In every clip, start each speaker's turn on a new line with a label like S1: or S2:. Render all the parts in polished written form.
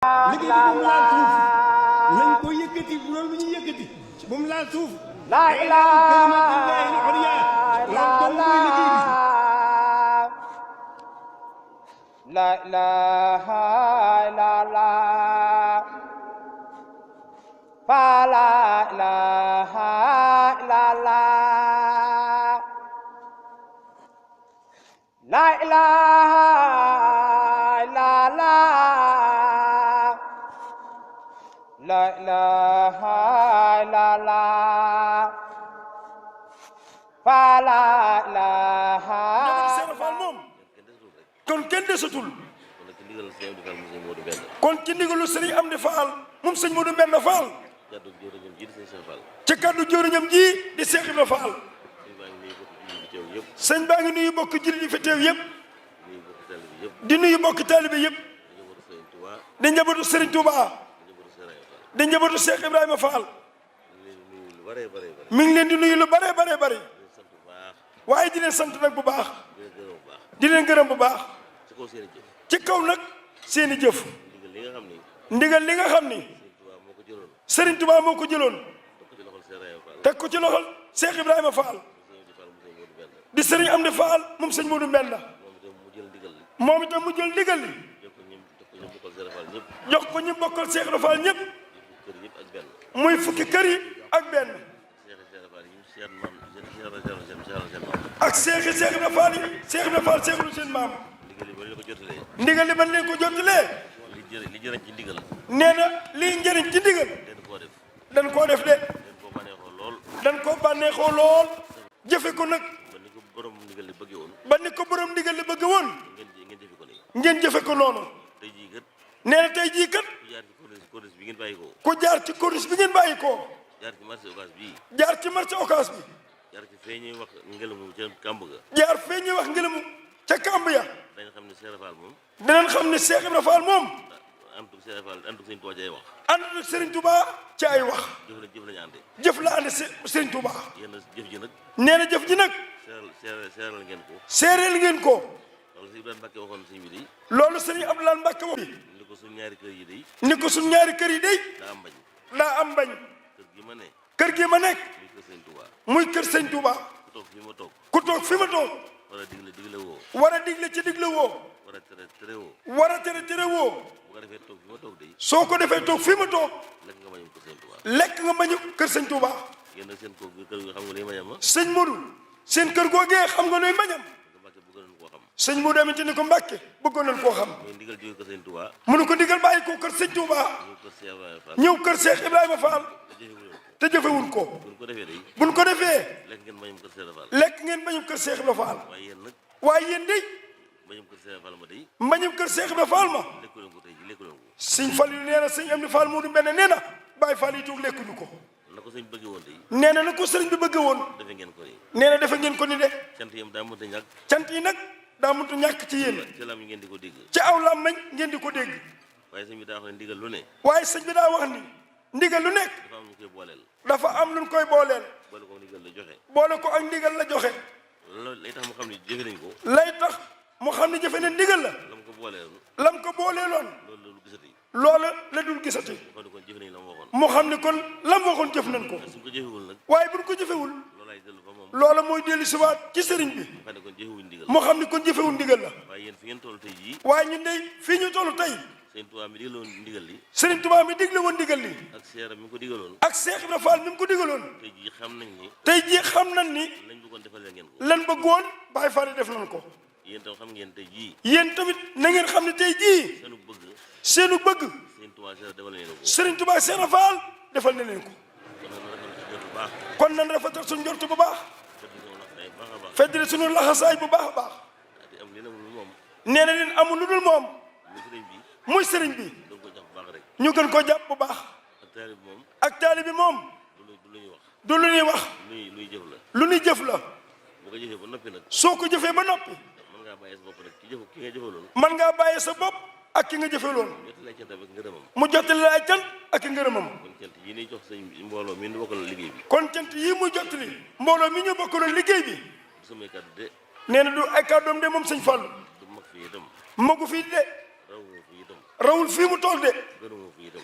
S1: liggéey bi bu mu laal suuf nañ ko yëkkati bu loolu bu ñuy yëkkati bu mu laal suuf.
S2: la ilaha la ilaha illallah fa la ilaha illallah la ilaha illallah la ilaha illallah fa la ilaha
S3: kon kenn desatul kon ci ndigalu Sëriñ Amdi Fall moom sëñ Modou Mbenda Fall ci kaddu jëriñam ji di Cheikh Ibra Fall sëñ baa ngi nuyu bokk jullit yi fi teew yëpp di nuyu bokk taalibe yëpp di njabootu Sëriñ Touba di njabootu Cheikh Ibrahima Fall mi ngi leen di nuyu lu bare bare bare waaye di leen sant nag bu baax di leen gërëm bu baax ci kaw nag seeni jëf ndigal li nga xam ni Sëriñ Touba moo ko jëloon teg ko ci loxol Cheikh Ibrahima Fall di Sëriñ Amdi Fall moom sëñ Modou Mbenda moom itam mu jël ndigal li jox ko ñu bokkal Cheikh Ibrahima Fall ñëpp muy fukki kër yi ak benn ak Cheikh Ibrahima Fall yi Cheikh Ibrahima Fall Cheikh seen maam ndigal li ban leen ko jottalee
S4: li jëriñ ci ndigal
S3: nee na lii njëriñ ci ndigal dañ koo def de dañ koo bànneexoo lool jëfe ko nag ba ni ko borom ndigal li bëgg woon ngeen jëfe ko noonu nee na tey jii kat ku jaar ci corniche bi ngeen bàyyi ko jaar ci marché Ocass bi
S4: jaar ci fee ñuy wax ngelamu ca kàmb ga
S3: jaar fee ñuy wax ngelamu ca kàmb ya
S4: dañ xam ne Cheikh Ibra Fall moom
S3: dinañ xam ne Cheikh Ibra Fall moom
S4: àndut Cheikh Ibra Fall àndut Sëriñ Touba ci ay wax
S3: àndut Sëriñ Touba ci ay wax
S4: jëf lañu ànde
S3: jëf la ànd Sëriñ Touba
S4: yéen jëf ji nag
S3: nee na jëf ji nag
S4: seeral ngeen ko
S3: séeréel ngeen ko
S4: loolu Sëriñ Ibrahima Mbacke waxoon sëñ bi day
S3: loolu Sëriñ Abdoulaye Mbacke wax
S4: ni ko suñ ñaari kër yi day
S3: ni ko suñ ñaari kër yi day
S4: daa am bañ
S3: daa am bañ
S4: kër gi ma ne
S3: kër gi ma nekk
S4: muy kër Sëriñ Touba
S3: muy kër Sëriñ Touba
S4: ku toog fi ma toog
S3: ku toog fi ma toog
S4: war a digle woo
S3: war a digle ci digle woo
S4: war a tere woo
S3: war a tere woo
S4: bu ko defee toog fi ma toog day
S3: soo ko defee toog fi ma toog
S4: lekk nga mañum kër Sëriñ Touba
S3: lekk nga mañu kër Sëriñ Touba
S4: yéen nag seen kër gi xam nga liy mañam ma
S3: sëñ Modou seen kër googee xam nga luy mañam
S4: Mbacke bëgg nañ koo xam
S3: sëñ Modou amante ni ko Mbacke bëggoon nañ koo xam
S4: mooy ndigal jóge kër Sëriñ Touba
S3: mënu ko digal bàyyi ko kër Sëriñ Touba ñëw kër Cheikh Ibrahima Fall te jëfewuñ ko
S4: buñ ko defee day
S3: buñ ko defee
S4: lekk ngeen mañum kër Cheikh Ibra Fall
S3: lekk ngeen mañum kër Cheikh Ibrahima Fall
S4: waaye yéen nag
S3: waaye yéen day
S4: mañum kër Cheikh Ibra Fall ma day
S3: mañum kër Cheikh Ibrahima Fall ma
S4: lekku leen ko tey ji lekku leen ko
S3: sëñ Fall yu nee na sëñ Amdi Fall Modou Mbenda nee na Baye Fall yi toog lekkuñu ko
S4: na ko sëñ bëgge woon day
S3: nee na ko sëriñ bi bëgge woon
S4: defe ngeen ko ni
S3: nee na defe ngeen ko ni de
S4: cant yam daa mënta ñàkk
S3: cant yi nag daa mënut ñàkk ci yéen
S4: ci lam yi ngeen di ko dégg
S3: ci aw làmmiñ ngeen di ko dégg
S4: waaye sëñ bi daa wax ne ndigal lu ne
S3: waaye sëñ bi daa wax ni ndigal lu nekk
S4: dafa am lu koy booleel
S3: dafa am luñ koy booleel
S4: boole ko ndigal la joxe
S3: boole ko ak ndigal la joxe
S4: loolu lay tax mu xam ne jëfe nañ ko
S3: lay tax mu xam ne jëfe ne ndigal la
S4: lam ko booleeloon
S3: lam ko booleeloon
S4: loolu la lu gisati
S3: loola la dul gisati
S4: xam ne kon jëfe nañ la mu waxoon
S3: mu xam ne kon lam waxoon jëf nañ ko
S4: suñ ko jëfewul nag
S3: waaye buñ ko jëfewul
S4: loolu ay dellu fa moom
S3: loola mooy dellu siwaat ci sëriñ bi
S4: xam ne kon jëfewuñ ndigal
S3: mu xam ne kon jëfewul ndigal la
S4: waaye yéen fi ngeen toll tey jii
S3: waaye ñun dey fii ñu toll tey
S4: sëñ Tuubaa mi digaloon ndigal li
S3: sëriñ Tuubaa mi digle woon ndigal li
S4: ak seera mi ko digaloon
S3: ak Cheikh Ibra Fall mi mu ko digaloon
S4: tey jii xam nañ ni
S3: tey jii xam nañ ni
S4: lañ bëggoon defal ngeen ko
S3: lan bëggoon Baye Fall yi def nañ ko
S4: yéen tam xam ngeen tey jii
S3: yéen tamit na ngeen xam ne tey jii
S4: seenu bëgg
S3: seenu bëgg
S4: sëñ Tuubaa seera defal leen ko
S3: sëriñ Tuubaa Cheikh Ibra Fall defal na leen ko
S4: kon nag rafetlu ci jot bu baax
S3: kon nan rafetal suñu njort bu baax feddali suñu laxasaay bu baax a baax
S4: am li amul moom
S3: nee na leen amul lu dul moom
S4: muy sëriñ bi
S3: muy sëriñ bi
S4: doon ko jox bu baax rek
S3: ñu gën ko jàpp bu baax
S4: ak taalib moom
S3: ak taali bi moom
S4: du lu ñuy wax
S3: du lu ñuy wax
S4: luy jëf la
S3: lu ñuy jëf la
S4: bu ko jëfee ba noppi nag
S3: soo ko jëfee ba noppi
S4: mën ngaa bàyyi sa bopp nag ki nga jëfaloon
S3: man ngaa bàyyee sa bopp ak ki nga jëfeloon
S4: jotti lay cant ak ngërëmam
S3: mu jottali la ay cant ak i ngërëmam
S4: kon cant yi ñuy jox sëñ mbooloo mi ñu bokkal liggéey bi
S3: kon cant yii muy jottali mbooloo mi ñu bokkaloon liggéey bi
S4: du samay kàddu de
S3: nee na du ay kàddoom de moom sëñ Fallu
S4: du mag fii itam
S3: magu fii de
S4: raw fii itam
S3: rawul fii mu toog de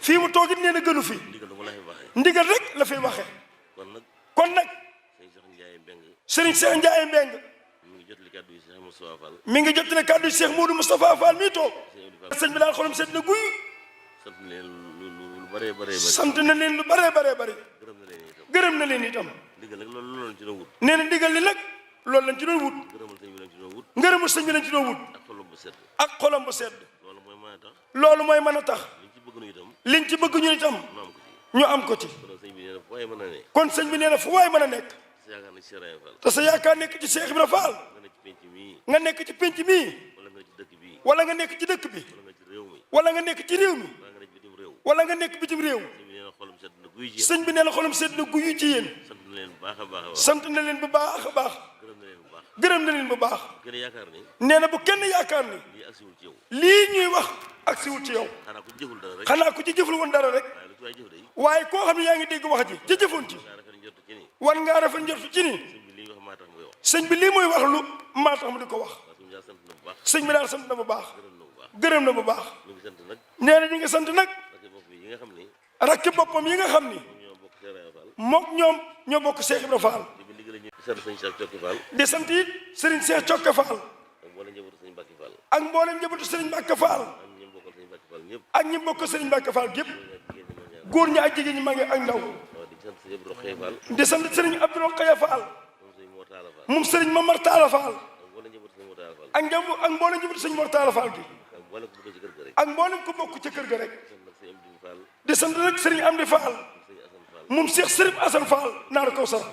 S3: fii mu toog it nee na gënu fi ndigal rek la fiy waxee kon nag Serigne Cheikh Ndiaye Mbeng mi ngi jotale kàddu yi Cheikh Modou Moustapha Fall mii toog sëñ bi daal xolam seet na guy sant na leen lu bare bare gërëm na leen itam nee na ndigal li nag loolu lañ ci doon wut ngërëmul sëñ bi lañ ci doon wut ak xolam bu sedd loolu mooy mën a tax liñ ci bëgg ñu itam ñu am ko ci kon sëñ bi nee na fu waay mën a nekk te sa yaakaar nekk ci Cheikh Ibra Fall nga nekk ci pénc mii wala nga nekk ci dëkk bi wala nga nekk ci réew mi wala nga nekk bitim réew sëñ bi nee na xolam sedd na guyu ci yéen sant na leen bu baax a baax gërëm na leen bu baax nee na bu kenn yaakaar ni lii ñuy wax ak siwul ci yow xanaa ku ci jëful woon dara rek waaye koo xam ne yaa ngi dégg wax ji ci jëfoon ci war ngaa rafet njortu ci ni sëñ bi lii muy wax lu maa tax mu di ko wax sëñ bi daal sant na bu baax gërëm na bu baax nee na ñu ngi sant nag rakki boppam yi nga xam ni mook ñoom ñoo bokk Cheikh Ibra Fall di sant it Serigne Cheikh Cokke Fall ak mboolem njabootu Serigne Mbacke Fall ak ñi bokk Serigne Mbacke Fall gépp góor ñi ak jigéen ñi maa ngi ak ndaw di sant Serigne Abdou Khaya Fall moom Serigne Mamar Talla Fall ak mboolem njabootu Serigne Mor Talla Fall gi ak mboolem ku bokk ca kër ga rek di sant nag Serigne Amdi Fall moom Cheikh Serigne Assane Fall naar kaw sara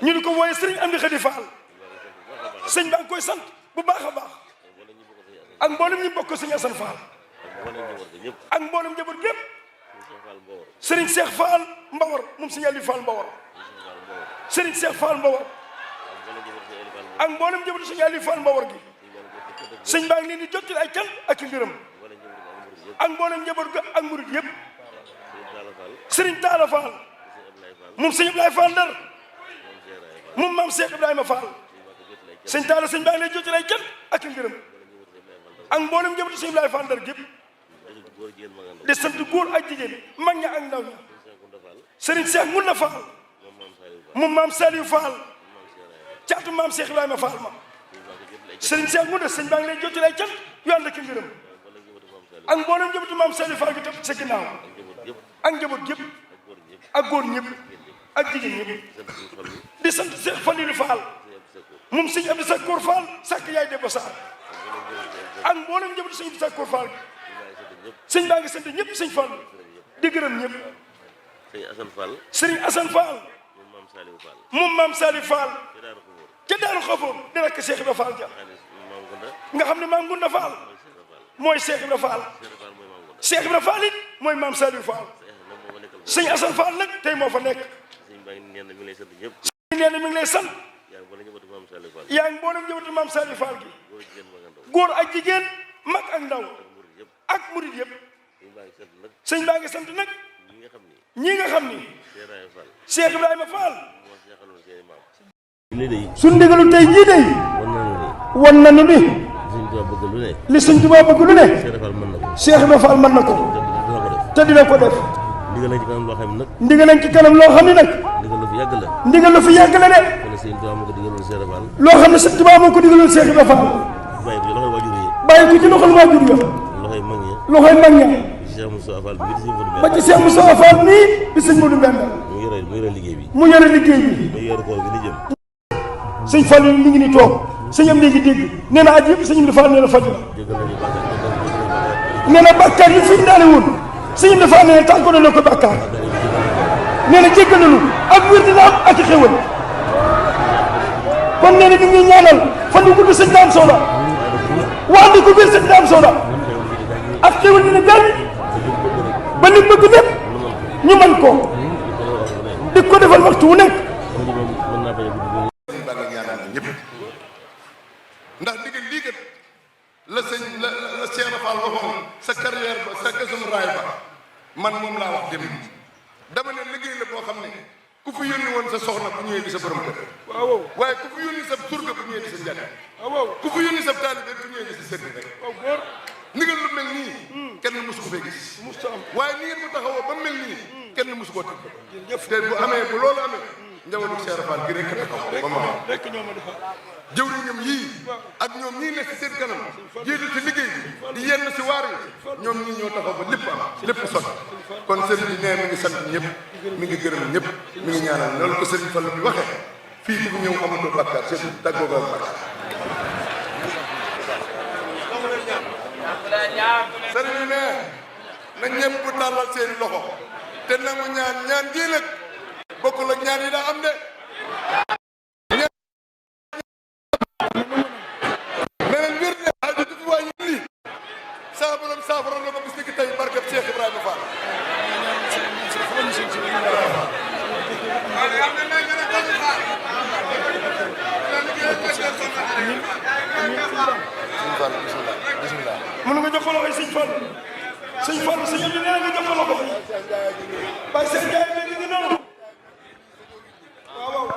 S3: ñu di ko wooye Serigne Amdi Khadi Fall sëñ baa ngi koy sant bu baax a baax ak mboolem ñu bokk Serigne Assane Fall ak mboolem njaboot gépp Serigne Cheikh Fall Mbawar moom Serigne Aliou Fall Mbawar Serigne Cheikh Fall Mbawar ak mboolem njaboot Serigne Aliou Fall Mbawar gi sëñ baa ngi leen di jottali ay can ak i ngërëm ak mboolem njaboot ga ak murid yëpp Serigne Talla Fall moom sëñ Ablaye Fall Ndar moom maam Cheikh Ibrahima Fall sëñ Talla sëñ baa ngi leen di jottali ay can ak i ngërëm ak mboolem njaboot sëñ Ablaye Fall Ndar gépp di sant góor ak jigéen mag ña ak ndaw ña Serigne Cheikh Ngounda Fall moom maam Saliou Fall caatu maam Cheikh Ibrahima Fall ma Serigne Cheikh Ngounda sëñ baa ngi leen jottali ay can yu ànd ak i ngërëm ak mboolem njabootu maam Saliou Fall gi topp sa ginnaaw ak njaboot yëpp ak góor ñëpp ak jigéen ñëpp di sant Cheikh Falilou Fall moom sëñ Abdou Sakkour Fall sàkk yaay de ba saar ak mboolem njabootu sëñ Abdou Sakkour Fall gi sëñ baa ngi sant ñëpp sëñ Fall di gërëm ñëpp Serigne Assane Fall moom maam Saliou Fall ca Daaru Xafoor di rakk Cheikh Ibra Fall ja nga xam ne maam Ngunda Fall mooy Cheikh Ibra Fall Cheikh Ibra Fall it mooy maam Saliou Fall sëñ Assane Fall nag tey moo fa nekk sëñ nee na mi ngi lay sant yaa ngi mboolem njabootu maam Saliou Fall gi góor ak jigéen mag ak ndaw ak murid yëpp sëñ baa ngi sant nag ñi nga xam ni Cheikh Ibrahima Fall suñ ndigalu tey jii day wan nañu ni li sëñ Tuubaa bëgg lu ne Cheikh Ibrahima Fall mën na ko te dina ko def ndigal nañ ci kanam loo xam ne nag ndigal lu fi yàgg la de loo xam ne sëñ Tuubaa moo ko digaloon Cheikh Ibrahima Fall bàyyi ko ci loxol waajur ya loxoy mag ña ba ci Cheikh Moussa Fall nii di sëñ Modou Mbenda mu yore liggéey bi sëñ Fall yi mi ngi ni toog sëñ am léegi dégg nee na at yëpp sëñ Amdi Fall nee na faj nee na bàkkaar yi fi ñu daane woon sëñ Amdi Fall nee na tànko na ko bàkkaar nee na jéggal nañu ak wér dina am ak i xéwal kon nee na ñu ngi ñaanal fan yu gudd sëñ Dame Soda wax di ko biir sëñ Dame Soda ak xéwal dina gàll ba li bëgg lépp ñu mën ko di ko defal waxtu wu nekk
S5: ndax ndigal lii kat la sëñ la Cheikh Fall waxoon sa carrière ba sa gësum raay ba man moom laa wax dem dama ne liggéey la boo xam ne ku fi yónni woon sa soxna bu ñëwee di sa borom kër waaw waaye ku fi yónni sa surga bu ñëwee di sa njàng waaw ku fi yónni sa taalibe bu ñëwee di sa sëriñ rek waaw góor ndigal lu mel nii kenn mosu ko fee gis waaye ni ngeen ko taxawoo ba mel nii kenn mosu koo tëj te bu amee bu loolu amee njabootu Cheikh Fall gi rek taxaw ba ma
S3: rek ñoo ma defal
S5: jëwriñam yii ak ñoom ñii nekk seen kanam jiitu ci liggéey bi di yenn si waar yi ñoom ñii ñoo taxaw ba lépp am lépp sotti kon sëriñ bi nee mi ngi sant ñëpp mi ngi gërëm ñëpp mi ngi ñaanal loolu ko sëriñ Fall bi waxee fii ku ñëw amatoo bàkkaar seen tàggoo ba bàkkaar sëriñ bi nee na ñëpp tàllal seen loxo te nangu ñaan gii nag bokkul ak ñaan yi daa am de meneen wér ne aju du fi wàññi lii saa borom saafara na ko bis ni ki tey barkeb Cheikh Ibrahima Fall
S3: mën nga jox ko loxo sëñ Fall sëñ Fall sëñ bi nee nga jox ko loxo Baye Cheikh Ndiaye mi ngi noonu waaw